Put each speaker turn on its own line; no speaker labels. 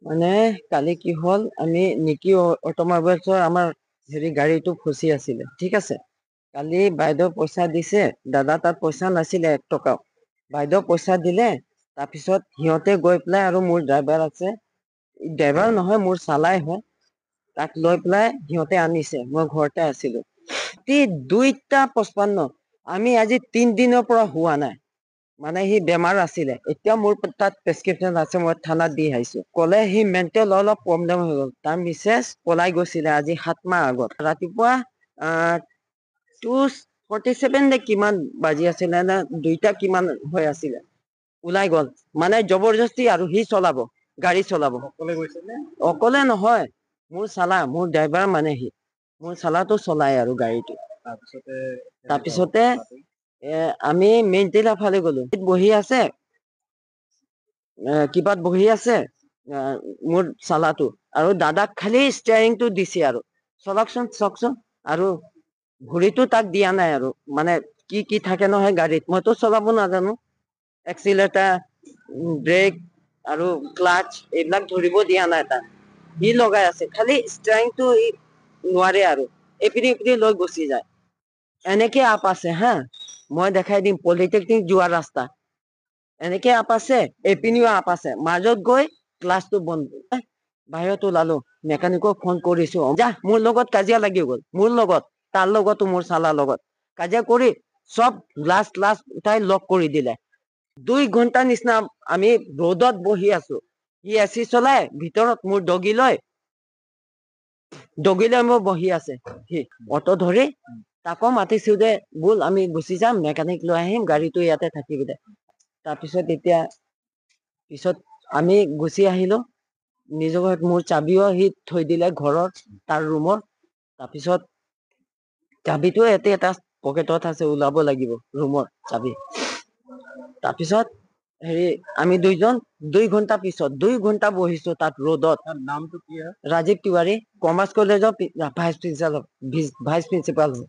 মানে কালি কি হ'ল, আমি নিকি অট'মোবাইলছৰ আমাৰ হেৰি গাড়ীটো ফচি আছিলে, ঠিক আছে। কালি বাইদেউ পইচা দিছে, দাদা তাত পইচা নাছিলে এক টকাও। বাইদেউ পইচা দিলে, তাৰপিছত সিহঁতে গৈ পেলাই আৰু মোৰ ড্ৰাইভাৰ আছে, ড্ৰাইভাৰ নহয় মোৰ চালাই হয়, তাক লৈ পেলাই সিহঁতে আনিছে। মই ঘৰতে আছিলো। ৰাতি 2:55, আমি আজি 3 দিনৰ পৰা হোৱা নাই। মানে সি বেমাৰ আছিলে, এতিয়া মোৰ তাত প্ৰেছক্ৰিপশ্যন আছে, মই থানাত দি আহিছো। ক'লে সি মেণ্টেল অলপ প্ৰব্লেম হৈ গ'ল। তাৰ মিছেছ পলাই গৈছিলে আজি 7 মাহ আগত। ৰাতিপুৱা 2:47 নে কিমান বাজি আছিলে নে 2টা কিমান হৈ আছিলে, ওলাই গ'ল। মানে জবৰদস্তি আৰু সি চলাব, গাড়ী চলাব।
অকলে গৈছে নে?
অকলে নহয়, মোৰ চালা, মোৰ ড্ৰাইভাৰ, মানে সি মোৰ চালাটো চলাই আৰু গাড়ীটো।
তাৰপিছতে
তাৰপিছতে আমি মেইনটেইলৰ ফালে গ'লো। বহি আছে, কিবাত বহি আছে মোৰ চালাটো, আৰু দাদাক খালি ষ্টিয়াৰিংটো দিছে আৰু চলাকচোন চাওকচোন, আৰু ভৰিটো তাক দিয়া নাই আৰু। মানে কি কি থাকে নহয় গাড়ীত, মইতো চলাব নাজানো। এক্সিলেটাৰ, ব্ৰেক আৰু ক্লাচ এইবিলাক ধৰিব দিয়া নাই তাক, সি লগাই আছে। খালি ষ্টিয়াৰিংটো সি নোৱাৰে আৰু এইপিনে এইপিনে লৈ গুচি যায়। এনেকে আপ আছে, হা, মই দেখাই দিম, পলিটেকনিক যোৱা ৰাস্তা। এনেকে আপ আছে, এইপিনিও আপ আছে, মাজত গৈ ক্লাছটো বন্ধ। বাহিৰত ওলালো, মেকানিকক ফোন কৰিছো, যা মোৰ লগত কাজিয়া লাগি গ'ল, মোৰ লগত, তাৰ লগতো, মোৰ চালাৰ লগত কাজিয়া কৰি চব গ্লাছ ক্লাছ উঠাই লক কৰি দিলে। 2 ঘন্টা নিচিনা আমি ৰ'দত বহি আছো। সি এচি চলাই ভিতৰত মোৰ দগি লৈ, দগি লৈ মই বহি আছে। সি অটো ধৰি তাকো মাতিছো যে ব'ল আমি গুচি যাম, মেকানিক লৈ আহিম, গাড়ীটো ইয়াতে থাকিব দে। তাৰপিছত এতিয়া পিছত আমি গুচি আহিলো নিজৰ ঘৰত। মোৰ চাবিও সি থৈ দিলে ঘৰত তাৰ ৰুমৰ। তাৰপিছত চাবিটো ইয়াতে এটা পকেটত আছে, ওলাব লাগিব ৰুমৰ চাবি। তাৰপিছত হেৰি আমি দুইজন 2 ঘন্টা পিছত 2 ঘন্টা বহিছো তাত ৰ'দত।
তাৰ নামটো কি হয়?
ৰাজীৱ তিৱাৰী, কমাৰ্চ কলেজৰ ভাইচ প্ৰিন্সিপাল, ভাইচ প্ৰিন্সিপাল হয়।